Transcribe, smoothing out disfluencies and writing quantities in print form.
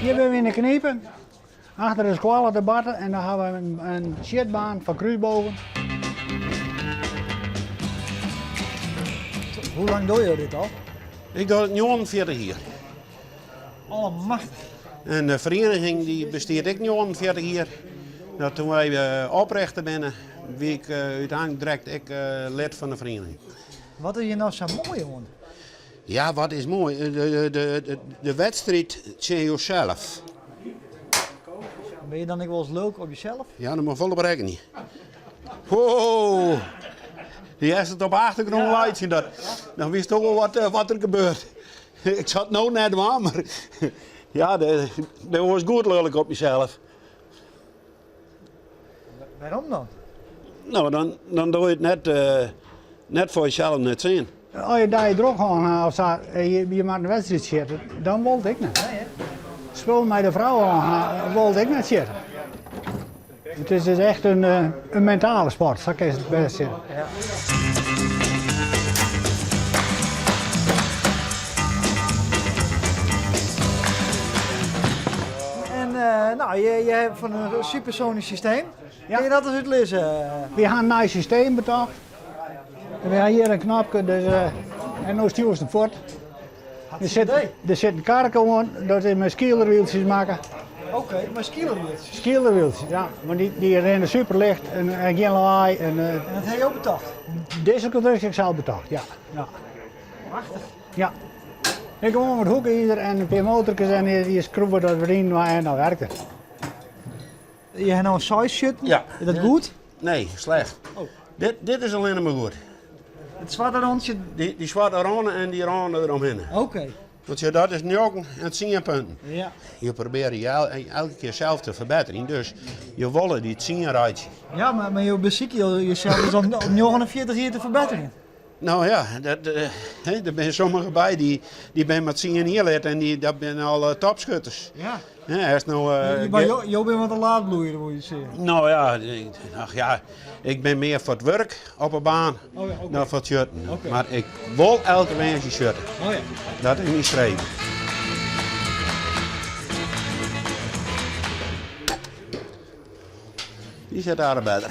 Hjir binne we yn de Knipe, achter de skoalle te Barten en dan hawwe we in sjitbaan foar krúsbôgen. Hoe lang dogge jo dit al? Ik doch it 49 jier. Allemachtich. En de ferieniging dy bestiet ek 49 jier. No, toen wy oprjochte binne, wie ik úteinlik direkt ek lid fan de feriening. Wat is hjir no sa moai oan? Ja, wat is moai? De wedstriid tsjin josels. Binne je dan ek wolris lulk op jesels? Ja, dan moat fol op rekkenje. Ho! Dy hast it op de achtergrûn laitsjen, dat, dan witst toch wol wat der gebeurt. Ik sil it no net dwaan, mar ja, dêr wurdst goed lulk op jesels. Wêrom dan? No, dan doe je it net, net foar jesels net sin. As je dei drok hân ha of sa, je moatte in wedstriid sjitte, dan wol it ek net. Spul mei de frou hân ha, wol it ek net sjitte. It is dus echt in mentale sport, sa kinst it bêst sizze. En no, je hawwe fan in supersonysk systeem. Kinne je dat ris útlizze? Wy ha in nij systeem betocht. We ha hjir in knopke, dus en no stjoerst him fuort. Der sit in karke oan, dat is mei skeelerwieltsjes makke. Oké, mei skeelerwieltsjes? Skeelerwieltsjes, ja. Want dy rinne superlicht en gjin lawaai. En dat ha jo betocht? Dizze konstruksje ha ik sels betocht, ja. Prachtich. Ja. Ik gewoan wat hoekizer en in pear motorkes en je skroeve dat wer yn en dan werkt it. Je ha no in 6 sjitten. Ja. Is dat goed? Nee, slecht. Oh. Dit is allinnich mar goed. It swarte rântsje? Dy swarte râne en dy râne deromhinne. Oké. Want ja, dat is 9 en 10 punten. Ja. Je probearje je elke kear sels te ferbetterjen, dus je wolle dy 10 reitsje. Ja, mar jo besykje jesels dus om 49 jier te ferbetterjen. No ja, der binne sommigen by dy binne mar 10 jier lid en dy, dat binne al topskutters. Ja. Ja, hast no, Mar jo binne wat in laatbloeier, wolle je sizze? No ja, ach ja, ik bin mear foar it wurk op de baan Oh ja, oké. dan foar it sjutten. Oké. Mar ik wol elke woansdei sjutte. Oh ja. Dat is myn streven. Dy sit aardich better.